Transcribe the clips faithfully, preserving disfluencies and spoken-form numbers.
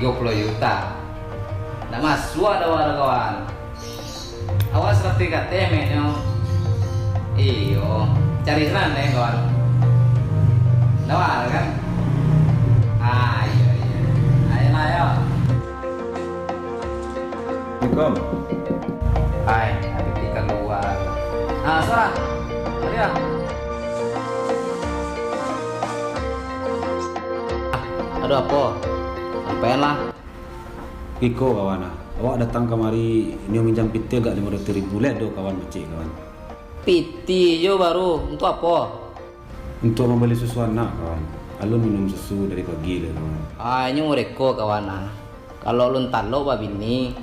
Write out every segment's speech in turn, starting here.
Dua puluh juta. Ndak masuak doh, kawan. Awas roti kateh, meknyo. Iyo, cari senang deh, kawan. Ndak mahal, kan? Ah, iyo, iyo. Ayolah, ayo. Assalamualaikum. Hai, Habibti kalua. Ah, Sora. Mari lah. Ado apo? Sampaianlah. Iko, kawan ah. Awak datang kamari, nio minjam pitih agak limo ratuih ribu, lai ado kawan mangecek, kawan. Pitih jo baru, untuak apo? Untuak mambali susu anak, kawan. Alun minum susu dari pagi lai, kawan. Ah, inyo mureko, kawan ah. Kalau alun talok babini,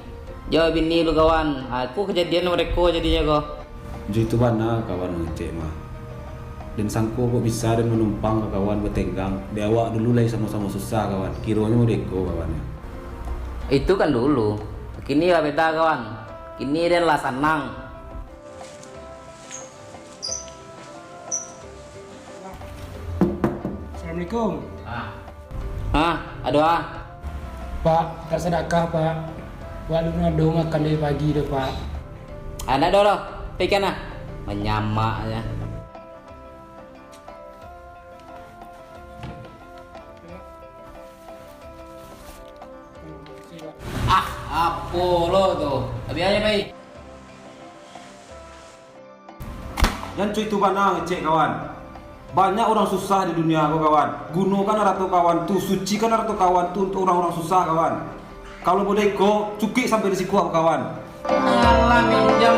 jo bini lu, kawan. Ah, iko kajadian mureko jadinyo ko. Jo itu bana kawan mangecek mah. Den sangko kok bisa den manumpang ka kawan batenggang, dek awak dulu lai samo-samo susah, kawan. Kironyo mureko, kawan. Itu kan dulu. Kini lah beda, kawan. Kini den lah sanang. Assalamualaikum. Ah. Ah, ado ah. Pak, tak sadakah, Pak. Wak alun ado makan dari pagi tu, Pak. Ah, ndak ado doh. Pikan ah. Manyamak aja. Ah, apo lo tu? Tabiangnyo, pai. Nan cuy tu bana ngecek, kawan. Banyak urang susah di dunia ko, kawan. Gunokan arato kawan tu, sucikan arato kawan tu untuak urang-urang susah, kawan. Kalau model iko, cukuik sampai di siko, kawan. Alah, minjam